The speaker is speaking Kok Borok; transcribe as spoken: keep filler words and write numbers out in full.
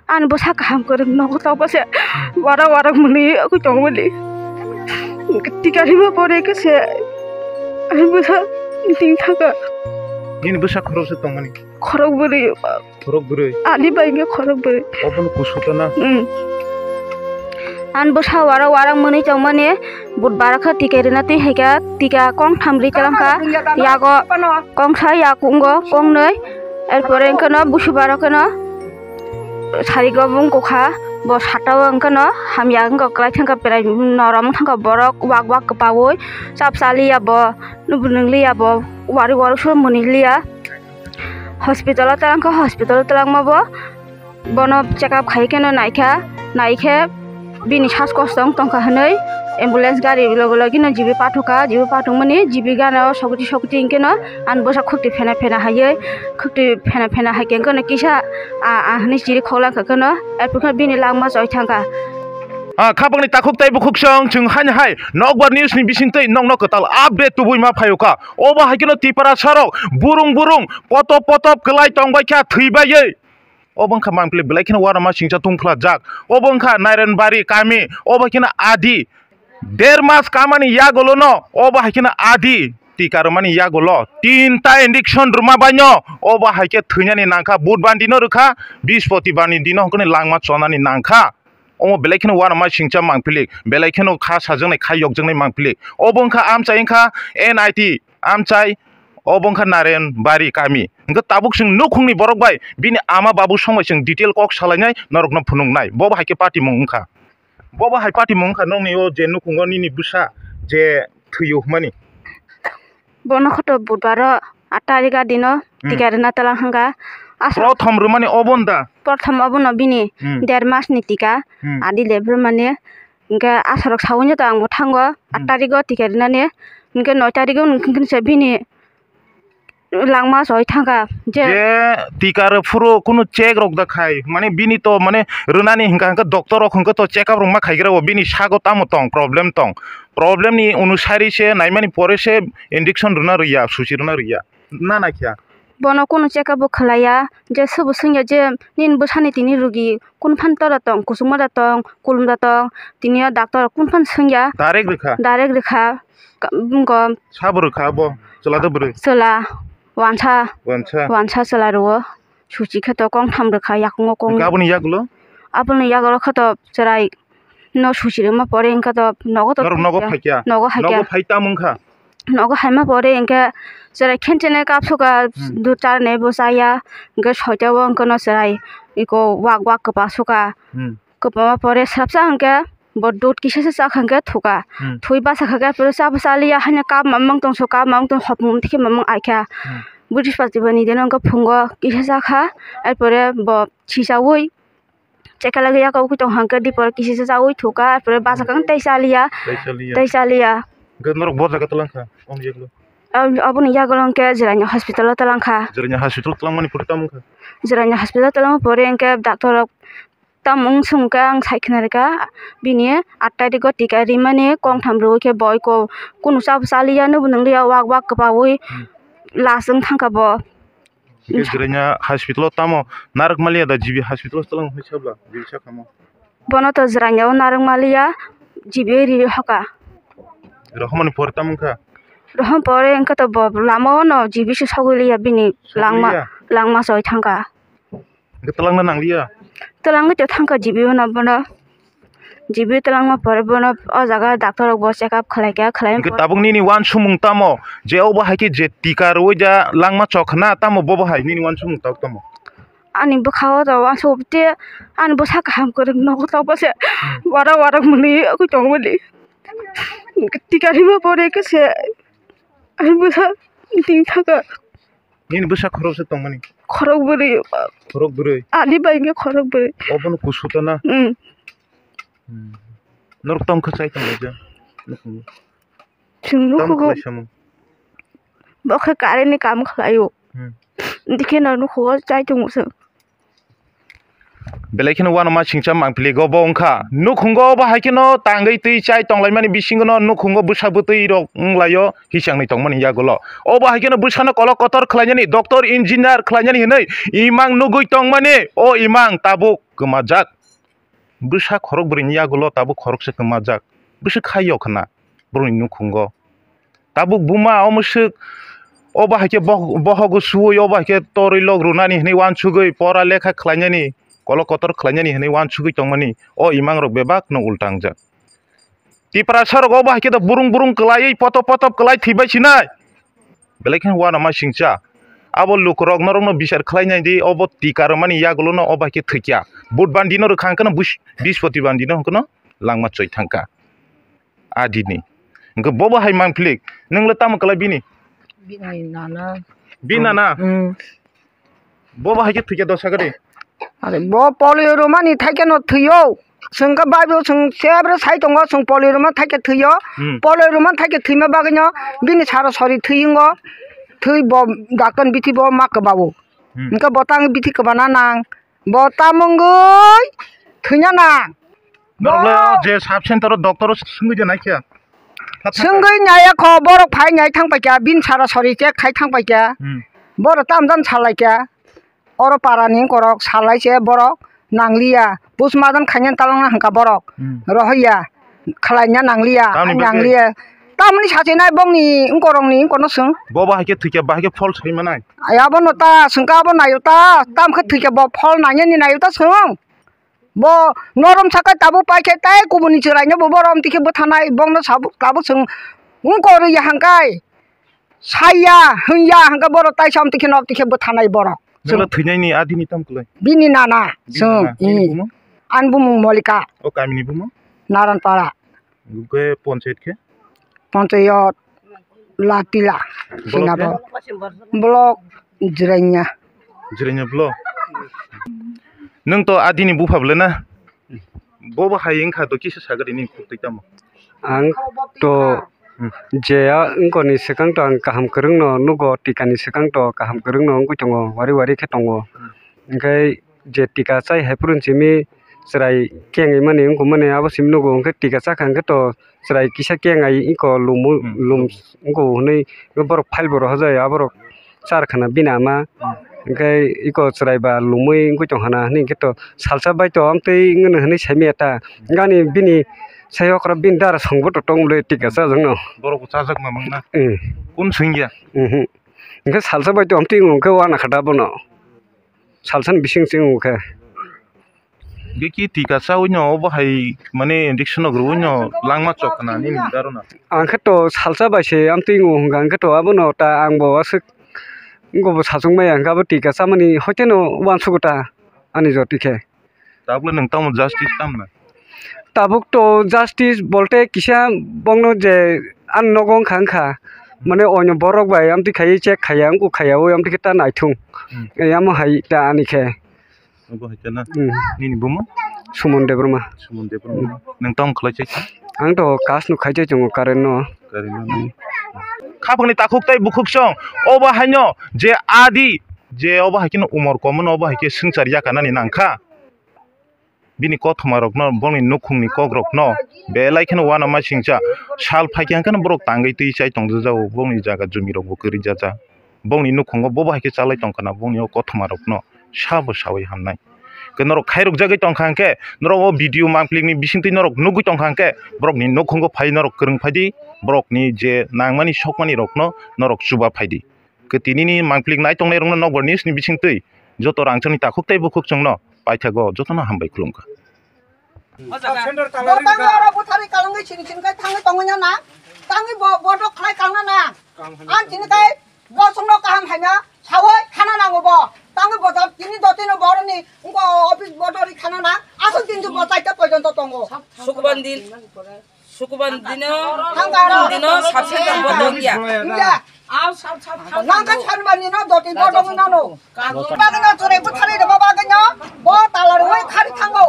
Ani bwsa kaham kwrwng nogo tabuk se wara wara mwnwi ugwi tongmani. Tika rima pore khe se ani bwsa ting thaka. Nini bwsa khorok se tongmani? Khorok bwrwi. Khorok bwrwi? Ani bai khe khorok bwrwi. Obono kusu to na? Hmm. Ani bwsa wara wara mwnwi tongmani. Budbar khe tika rina twi hai khe tika kong tham ri talang kha. Yago kong sa, yakungo kong nwi. Erpore hwnkhe no busu baro khe no sarigo bung kokha, bo sata o hwnkhe no hamya wngkha, kwlai thangkha, berai norom thangkha borok, wak wak kwpaui chap cha liya bo, nubunung liya bo, wari wari se mwnwi liya. Hospital o twlang kha, hospital o twlangma bo bono check up khai khe no naikha, naikhe bini sas kosto wng tongkha hwnwi ambulance gari logi logi no G B pathokha, G B pathokmani G B gana o sokoti sokoti hwnkhe no ani bwsa khukti phena phena haiwi, khukti phena phena hai khe hwnkhe no kisa a, a hwnwi chiri khoklang kha khe no, erpor khe bini langma choi thangkha. Ah, khapangni takhuk tei bukhuk song chwng haino hai Nokbar News ni bisingtwi nokno kwtal update tubui ma phaio kha. Obo hai kheno Tiprasa rok burung burung potop potop kwlai tongbai kha thwi baiwi. Obo wngkha mangpili belai kheno uanama singcha tungphlajak. Obo wngkha Nairenbari kami, obo kheno adi. Der mas kamani yagulo no obo hai kheno adi tika rwmani yagulo tinta injection rwma baino obo hai khe thwinani nangkha. Budbandi no rwkha, Bispotibandi dino hwnkhe langma chonani nangkha. Omo belai kheno uanama singcha mangpili, belai kheno kha sajaknai, kha yokjaknai mangpili. Obo wngkha amchai wngkha N I T amchai, obo wngkha Nairenbari kami. Hwnkhe tabuk chwng nukhungni borok bai bini ama babu song bai chwng detail kok salainai, norokno phunuknai. Bobo hai khe patimung wngkha. Bobo hai patimung wngkha nokni o je nukhungo nini bwsa je thwio hwnmani. Bono khe to budbaro aat tarikha dino Hmm. tika rwna twlang hwnkha. Aswk Prothom rwmani obo da? Prothom obono bini Hmm. der masni tika Hmm. adi lebrwmani. Hwnkhe aswk rok saui no to ang bo thango aat Hmm. tarikho tika rwnani. Hwnkhe noi tarikho hwnkhe se bini langma choi thangkha je Je tika rw phuru kunu check rok da khai, mane bini to mane rwnani hwnkha hwnkhe doctor rok hwnkhe to check up rok ma khaigra o, bini sago tamo tong, problem tong, problem ni onusari se naimani pore se injection rwna rwya, susi rwna rwya, na naikha. Bono kunu check up bo khlaiya, je sobo swngya je nini bwsani tini rugi kun phan tora tong, kuchukma da tong, kulum da tong, tini o doctor kun phan swngya. Direct rwkha? Direct rwkha. Ka-, bwngo Sabo rwkha abo? Chwla da bwrwi? Chwla, wansa. Wansa? Wansa chwla rwo. Suchi khe to kong tham rwkha, yakungo kong. Hwnkhe aboni yagulo? Aboni yagulo khe to chwrai no suchi rwma pore hwnkhe to nogo to Norok nogo phaikya? Nogo haikya. Nogo phai tamo wngkha? Nogo haima pore hwnkhe chwrai khenchene kapsukha, Hmm. dud charne bo chaya, hwnkhe soita o hwnkhe no chwrai iko wak wak kwpa sukha. Hmm. Kwpama pore swrapsa hwnkhe bo dud kisa se chakha hwnkhe thuka. Hmm. Thwi bachakha khe phuru chabo chaliya haino kap mamang tongso, kap mamang tong hopung tiki mamang aikha. Hmm. Buddhist party bani deno hwnkhe phungo kisa chakha, erpore bo chichaui chekha lagwi yakobo tong hwnkhe dipor kisa se chaui thuka, erpore bachakha tei chaliya, Tei chaliya. tei chaliya. Hwnkhe norok bo jaga twlang kha, omo yagulo? Ab-, aboni yagulo hwnkhe Jirania hospital o twlang kha. Jirania hospital twlangmani pore tamo wngkha? Jirania hospital twlangma pore hwnkhe doctor rok tamo wng song khe ang sai khna rwkha, bini aat tarikgo tika rimani kong tham rwui khe bo iko kunu chabo chaliya, nubo nwngliya, wak wak kwpaui Hmm. last wng thangkha bo. Hwnkhe Jirania hospital o tamo narwk maliya da, G B hospital o twlang hwnwi sabla, G B sakhamo? Bono to Jirania o narwk maliya, G B o ri hoka. Rohormani pore tamo wngkha? Rohorma pore wngkha to bo lama o no G B se sogwi liya, bini langma, Sogwi liya? langma choi thangkha. Hwnkhe twlangna nangliya? Twlangwi to thangkha G B o no bono. G B o twlangma pore bono o jaga doctor rok bo check up khlai kha, khlai Hwnkhe pore tabuk nini uansukmung tamo je obo hai khe je tika rwui da langma chok khna tamo bobo hai nini uansukmung tabuk tamo? Ani bwkha o to uansuk te ani bwsa kaham kwrwng nogo tabuk se Hmm. wara wara mwnwi ugwi tongmani. Tika rima pore khe se ani bwsa ting thaka. Nini bwsa khoroksa tongmani? Khorok bwrwi. Khorok bwrwi? Ani bai wngkha khorok bwrwi. Obono kusu to na? Mm. Hmm. Norok tamo khe chai tonglaijak? Chwng Tamo nukhugo. khlai samung? Bo khe current ni kam khlaio. Hmm. Dikhe no nukhugo chai tongo chwng. Belai kheno uanama singcha mangpili go bo wngkha. Nukhungo obo hai kheno tangwi twi chai tonglaimani bisingono nukhungo bwsa bwtwi rok wnglaio hisangni tongmani yagulo. Obo hai kheno bwsano kolok kotor khlainani, doctor, engineer khlainani hinwi imang nugwi tongmani, o imang tabuk kwmajak. Bwsa khorok bwrwini yagulo tabuk khoroksa kwmajak. Bwswk khaio khna borokni nukhungo. Tabuk buma omo swk, obo hai khe boh-, bohogo suwi, obo hai khe torwi lok rwnani hinwi uansugwi, pora lekha khlainani, kolok kotor khlainani hinwi uansugwi tongmani, o imangrok bebakno ulta wngjak. Tiprasa rok obo hai khe da burung burung kwlaiwi potop potop kwlai thwibai sinai. Belai kheno uanama singcha. Abo lukurok norokno bichar khlainai di, obo tika rwmani yagulono obo hai khe thwikya. Budbandi no rwkha hwnkhe no bus-, Bispotibandi no hwnkhe no langma choi thangkha. Adini. Hwnkhe bobo hai mangphilik. Nwngla tamo kwlai bini? Bini nana. Bini nana? Hmm. Bobo hai khe thwikya dosa gari. Are bo polio rwmani thaikhe no thwiyo. Chwng khe baibo chwng sebre sai tongo, chwng polio rwma thaikhe thwiyo. Hmm. Polio rwma thaikhe thwima bagwino bini sara sori thwiyungo. Thwi bo dakton bithi bo ma kwbawo. Hmm. Hwnkhe bo tang bithi kwbana nang. Bo tamungwi thwina nang. Norokle o je sub center o doctor o swngwi de naikha. Swngwi naiya kho, borok phai nai thang paikha, bini sara sori check khai thang paikha. Hmm. Borok tam jani salai kha. Oro para ni korok salai se borok nangliya. Postmortem khaina talangna hwnkha borok. Hmm. Rohorya. Khwlaina nangliya. Tamni bagwi? Nangliya. Tamni sachi nai bongni wngkorokni wngkorno swng. Bo bahai khe thwikha, bahai khe phol sai manai. Ai abono ta swngkha, abo naio ta. Tam khe thwikha bo phol nainani naio ta swng. Bo norom sakai tabuk paikhe tai kubuni chwraino bo borom tikhe bwthanai bongno sabuk tabuk chwng wngkor ya hangkai. Saiya hwnya hangka borok taisa om tikhe nok tikhe bwthanai borok. Nokla thwinaini adini tam kwlai? Bini nana. Bini chwng, nana. Bini i. Bumung? Ani bumung Molika. O kamini bumung? Naranpara. Hwnkhe ponchayat khe? Ponchayat Latila. Block khe? Sinabo. Block Jiranya. Jiranya block. Nwng to adini bupha bwle na? Bobo hai wngkha to kisa sagari nini khuk twi tamo? Ang to Hmm. je a wngkoni swkang to ang kaham kwrwngno nugo, tikani swkang to kaham kwrwngno wngwi tongo, wari wari khe tongo. Hmm. Hwnkhe je tika chai hai phuru simi chwrai kengwi mani wngkuk mani abo simi nugo, hwnkhe tika chakha hwnkhe to chwrai kisa kengai iko lumu-, Hmm. lum-, wngkuk hwnwi borok file bo rohorjai, aborok char khana bini ama, Hmm. hwnkhe iko chwrai ba lumwi wngkuk tong khana hwnwi hwnkhe to salsa bai to amtwi wngno hwnwi saimaya ta, Hmm. gani bini sai okra bini dara songbo to tong bwle tika chajakno. Borok bo chajakma mangna? Hmm. Kun swngya? Mhm. Hwnkhe salsa bai to amtwi wngkhe wana kha da bono. Salsani bising sing wngkhe. Geki tika chawi no obo hai mane injection rwwi no langma chok khna nini daro na. Ang khe to salsa bai se amtwi wng hwnka hwnkhe to abono ta ang bo aswk wngbo bo sachwng maya hwnkhe abo tika chamani hoite no uansukgo ta ani joti khe. Tabukle nwng tamo justice tamna? Tabuk to justice bolte kisa bongno je ani nogo wngkha wngkha mane oino borok bai amtwi khaiwi check khaiya wngkuk khaiya o amtwi khe ta naithung. Hmm. Amo hai ta ani khe. Obo hai ta na? Hmm. Nini bumung? Sumon Debbarma. Sumon Debbarma. Nwng tamo khlai chai? Ang to kas no khai chai tongo current no. Current no. Hmm. Khapangni takhuk tei bukhuk song obo haino je adi je obo hai kheno umor kom no obo hai khe swngchar yakanani nangkha. Bini kothoma rokno, bongni nukhungni kok rokno belai kheno uanama singcha. Sal phaikhe hwnkheno borok tangwi twi chai tongjajago, bongni jaga jumi rokbo kwrwi jaja. Bongni nukhungo bobo hai khe chalai tongkhana, bongni o kothoma rokno sabo sawi hamnai. Khe norok khairokjagwi tongkha hwnkhe, norok o video mangplikni bisingtwi norok nugwi tongkha hwnkhe, borokni nukhungo phai norok kwrwng phaidi, borokni je nangmani sokmani rokno norok chuba phaidi. Khe tinini mangplik nai tongnai rokno nokbar news ni bisingtwi joto rangchakni takhuk tei bukhuk chwngno paithago jotono hambai khulumkha. Bo tangwi oro bwtharwi kalangwi sini sini khe thangwi tongwi na na. Tangwi bo bodo khlai kalna na. Ang sini khe bo chwngno kaham haina sawi khana nango bo. Tangwi bo tini dotino boroni wngko office bodo ri khana na. Aswk din bo chaita porjonto tongo. Sukubandi. Sukuban dino, dino sabse tangbo tongya. Nangka sanbani no doti bodong nano. Bagino chore buthari de bagino bo talar wai khari thango.